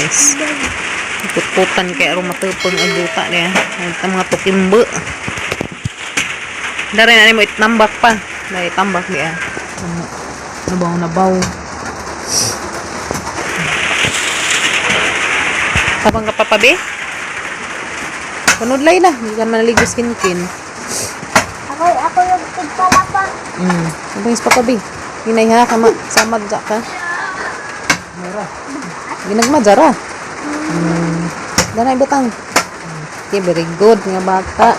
Guys. Putputan kay aron matupong ang buta niya. Ang mga tukimbo. Dari na mo itambak pa. Dari tambak niya. Nabaw nabaw. Tabang ka pa pa, be? Panudlay na. Hindi ka manaligos kinkin. Ako, ako yung tigpala pa. Ano yung pa, be? Hinay ha, kama. Samad ja ka. Ginagma, jara. Danay butang. Okay, very good nga bata.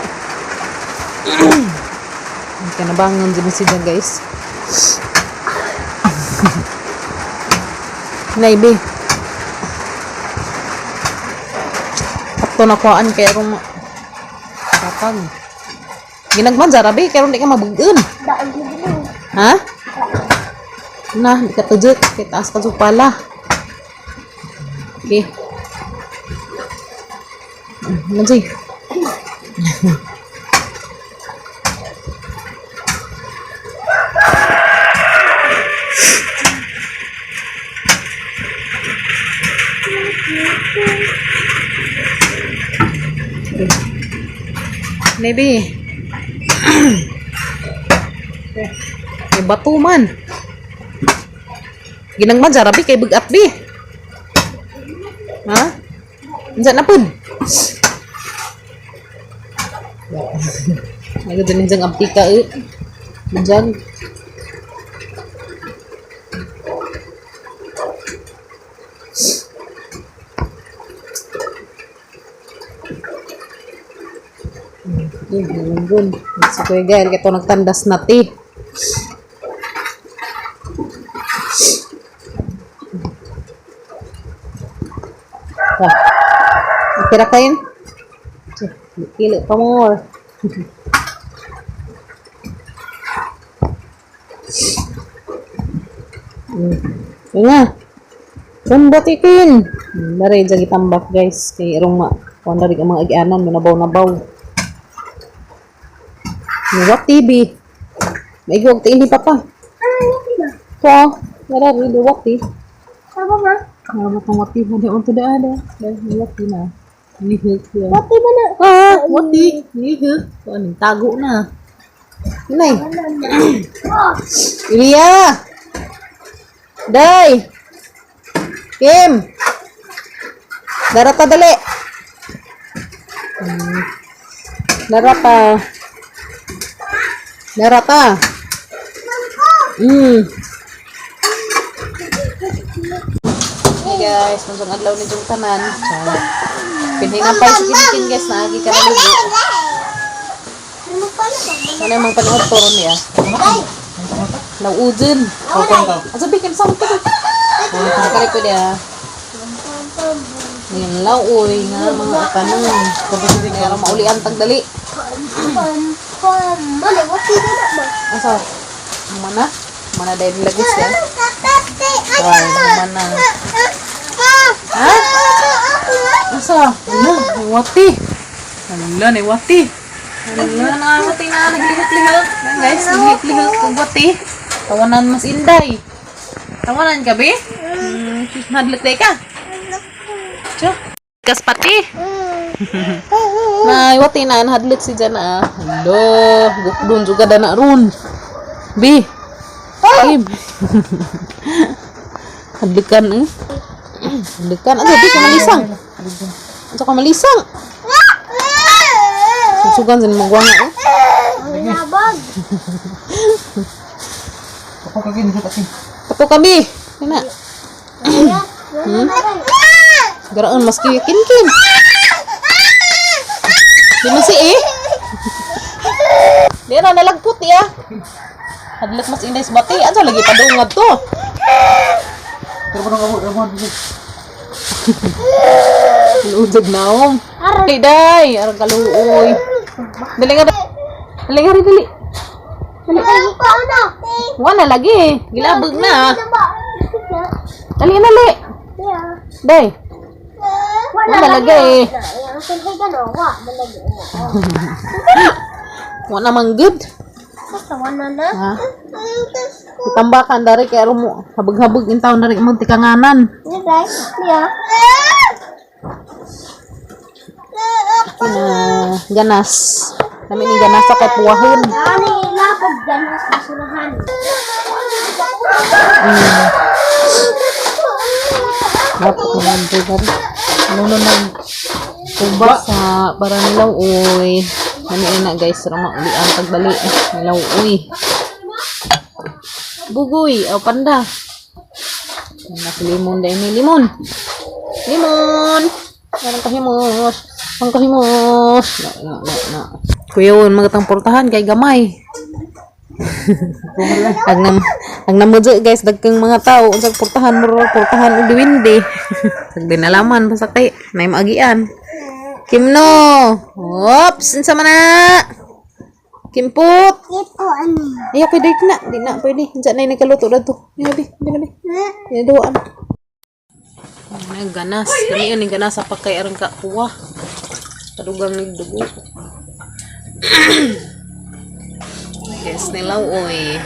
Kanabangon dyan si dyan, guys. Nay, be. Sakto na kuhaan kay rong kapag. Ginagman jara, be, kay rong di ka mabugun. Daan din. Ha? Na, di ka tujuk. Kay taas ka pala. Okay. Nanti. Maybe. May bato man. Ginangman sa rabi kay bugat bi. Ha? Unsa na pud? Ay gud din jang aptika eh. Diyan. Yun, yun. Si Kuya Gael, kito nagtandas na ti. Ah. Pira kain? Kilo pa more. Yun nga. Tumbatikin. Dari dyan itambak guys. Kay irong ma. Kung dari ang mga agianan, manabaw-nabaw. What TV? Maigwag tiili pa pa. Ano ba? Ito, wala rin, wati. Tama ba? Wala kang wati. Hindi mo ito daan. Dahil wati na. Nihuk yan. Pati ba na? Ah, wati. Nihuk. So, anong tago na. Inay. Wala na. Oh, Ilya! Day! Kim! Darata dali! Darata. Darata. Hey guys, masang adlaw ni Jung tanan. Pinhinapay si Kinkin guys, naagi ka na lugo. ano pala ba? Ano yung mga panood to ron niya? Nauudin. Asa bikin sa ito? Nakakari ko niya. Ngayon lauoy nga mga kanon. Kaya maulian tagdali. Pam, pam. Ano, wati na na ba? Asa? Mana? Mana dahil lagis ya? Ay, mana? Ha? Asa? Ano? Wati. Ala, ni wati. Ala, na wati na. Naglihok-lihok. Ayan, guys, naglihok-lihok. Kung wati. Tawanan mas inday. Tawanan ka, be? Nadlok day ka. Tiyo. Kaspati. Na, wati na. Nahadlok si Jana. Ah. Hala, gukdon juga dana ron. Bi. Kim. Hadlukan eh. Hadlukan. Ano, bi, kamalisang. Ano kamalisang? Susugan sa magwanga eh. Ang nabag. Tapo kami. Yan na. Garaan maski kinkin. Di man si eh. Di na nalagpot niya. Hadlok mas inday sa bati. Ano lagi padungad to? Ludag naong. Dali day, arang kaluoy. Dali nga dali nga rin, dali. Ano pa na? Wala lagi. Gilabog na. Ano ba? Dali na dali. Day. Wala Wala lagi eh. Ang sinhigan o, wa, malagi mo. Wala man good. Basta wala na. Ha? Itambakan dari kay aron mo habag-habag in taon dari mo tikanganan. Ni guys, niya. Na ganas. Nami ni ganas sa kay puwahon. Ani ilapog ganas basurahan. Dapat naman po ba? Ano na nag kubas sa para nilaw uy. Nami na guys, rama uli ang pagbali. Nilaw uy. Bugoy, o panda. Anak limon dahil may limon. Limon! Meron kahimos. Ang kahimos. Na, na, na, na. Kuya, magatang portahan kay gamay. Ang nam ang namudyo guys, dagkang mga tao unsang portahan mo portahan og diwindi. Sag dinalaman basta kay nay maagian. Kimno. Oops, unsa man na? Kimput. Ito ani. Ay, pwede na. Di na, pwede. Diyan na yung nagkaluto na to. Binabi, binabi. Dinaduan. Nagganas. Kami yun, ganas sa pagkay aron ka kuwa. Tadugang nagdugo. Yes, nilaw, oy.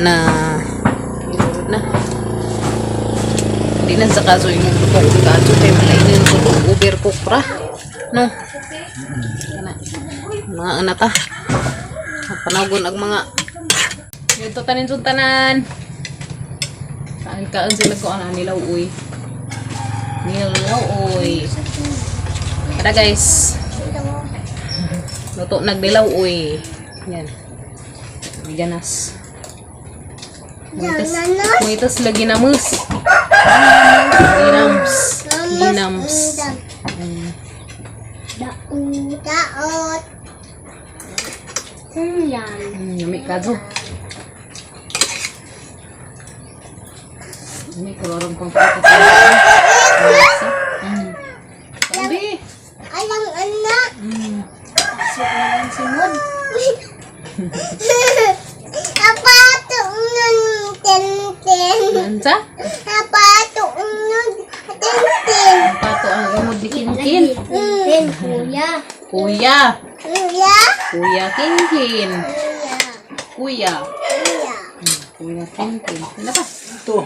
Na. Ilurod na. Hindi na sa kaso yung dugo. Kaso kay malainin ko overcook ra. No. Kana. Mga ana ta. Panawgon ang mga dito tanin tanan. Saan kaan sila ko ana nilaw uy. Nilaw uy. Tara guys. Luto nagdilaw uy. Yan. May ganas. Muitas, muitas lagi namus. Ginams. Ginams. Daot. Yan. Yummy kazo. Yummy kulorong pang pagkakita. Sabi. Alang anak. Pasok na lang simod. Apato nun tenten. Nansa? Apato nun tenten. Pato ang imod ni Kinkin. Ten kuya. Kuya. Kuya. Kuya Kinkin. Kuya. Kuya. Kuya. Kuya Kinkin. Ano pa? Ito.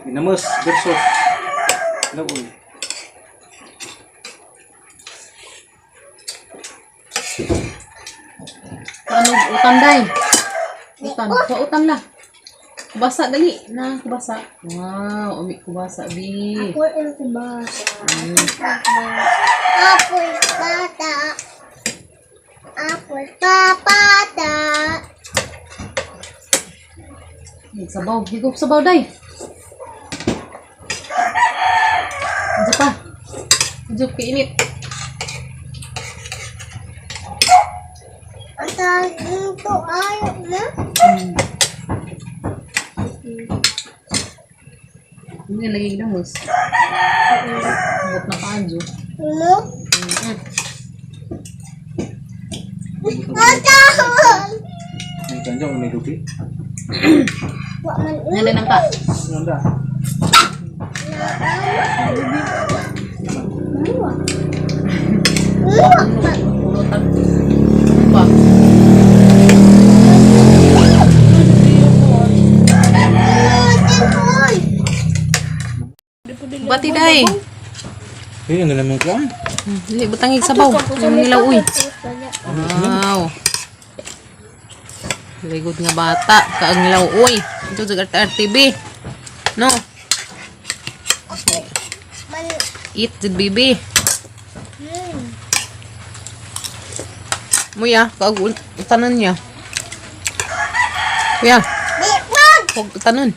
Ginamos versus Lagoy. Ano utan day? Utan. Sa utan na. Kubasa dali na kubasa. Wow, umi kubasa bi. Ako ang bata. Apoy bata. Apoy papata. Sabaw, higop sabaw day. Ano pa? Medyo kainit. Ang ito ayaw na. Ano yung lagi ginamos? Higop na kaadyo. Ano? Ang tawag. May kanjo, may dugi. Wa man Ano nang ka? Ano da? Pulutan. Ba? Bati day. Eh, ano naman ka? Dili butang sabaw. Yung nilaw uy. Wow. Very good nga bata. Kaang nilaw uy. Ito sa RTV. No. Eat the baby. Muya, kaag utanon niya. Kuya, huwag utanon.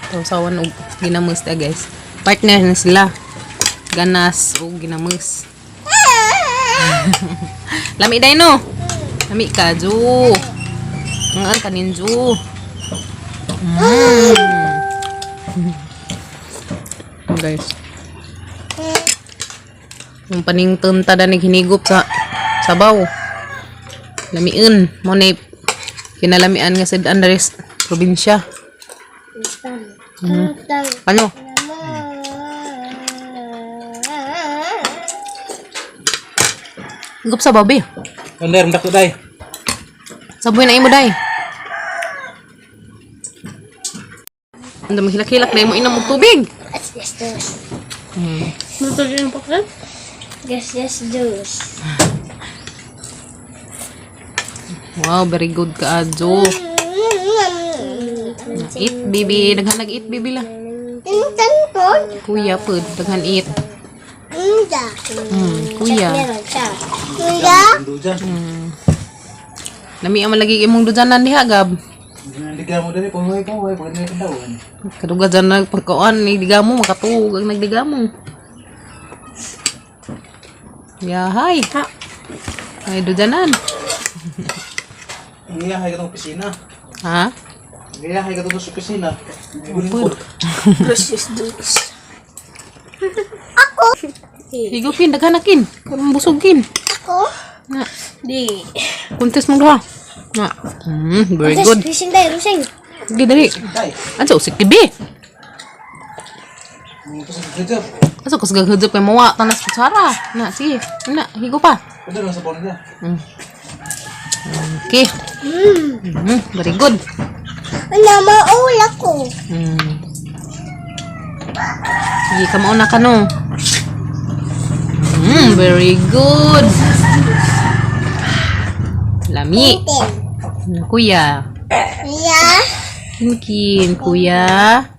Tawsawan og ginamos ta guys. Partner na sila. Ganas og ginamos. Lami day no. Lami ka ju. Ang ang kanin ju. Guys. Yung panington ta da naghinigop sa sabaw. Lamiun mo na kinalamian nga sa Andres probinsya. Ano? Higop sa babi. Under, dako day. Saboy na imo day. Ang dami hilak-hilak na imo inom og tubig. Yes, yes. Natuloy yung pakit? Yes, juice. Wow, very good ka, Ajo. Eat, baby. Daghan nag-eat, baby lah. Tintan ko. Kuya, pud. Daghan eat. Hindi. Kuya. Meron siya. Kuya. Dujan. Lami ang malagi imong dujanan diha, Gab. Liga mo dali, panghuway panghuway, pag na daw. Kaduga dyan nagpagkuan, nagdigamo, makatuog ang nagdigamo. Yahay. Ay, dujanan. Ang iyahay ka tong opisina. Ha? Ang iyahay ka tong sa opisina. Pud. Precious juice. Higupin, daghanakin. Busugin. Ako. Na, Di. kuntis mong duha. Na. Very good. Rusing tayo, rusing. Sige, dali. Day, Ansa, usik tibi. ang ito sa gajab. Asa ko sa kay mawa tanas kutsara. Na, sige. Na, higo pa. Pwede lang sa bono niya. Okay. Very good. Ano, maula ko. Sige, kamauna ka no. Very good. Lami. Tintin. Kuya. Kuya. Kinkin, kuya.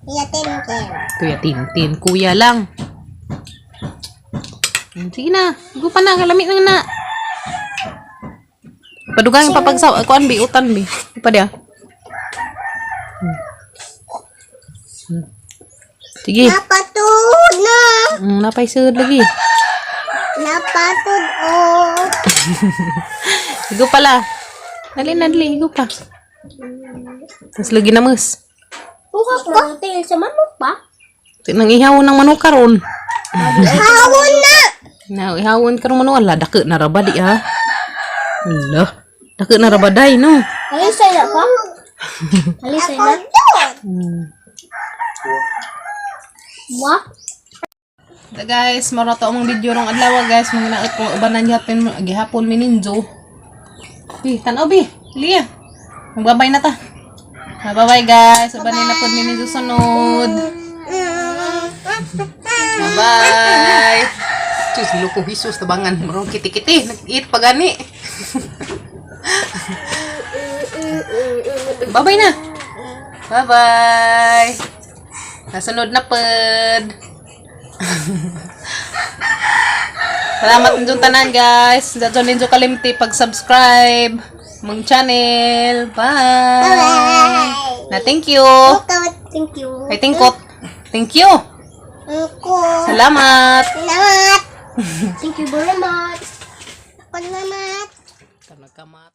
Kuya Tintin. Kuya Tintin, kuya lang. Sige na, go pa na, kalami na na. Padugang papagsaw, kuan bi, utan bi. Pa dia. Sige. Napatod na. Napay sud lagi. Napatod, oh. Higo pala. Dali na, dali, higo pa. Tapos lagi na mas. Buka ko. Tingin sa manok pa. Nang ihaw ng manok karon. Hawon na. Na ihawon karon manok ala dako na ra ba di ha. Ala. Dako na ra ba day no. Alisay na pa? Alisay na? Wa? Da guys, maro to among video rong adlaw guys, mga naot ko ubanan gihapon gihapon mi ninjo. Bi, tan-aw bi. Liya. Magbabay na ta. Bye-bye guys. Ubanin na pod mi ninjo sunod. Bye-bye. Sus, loko Jesus tabangan maro kiti-kiti nag-eat pa gani. Bye-bye na. Bye-bye. Nasunod na pod. Salamat ninyong tanan guys. Dato ninyo kalimti pag-subscribe mong channel. Bye. Bye. Na thank you. Thank you. Ay tingkot. Thank you. Ako. Salamat. Salamat. Thank you very much. Ako salamat. Kamat.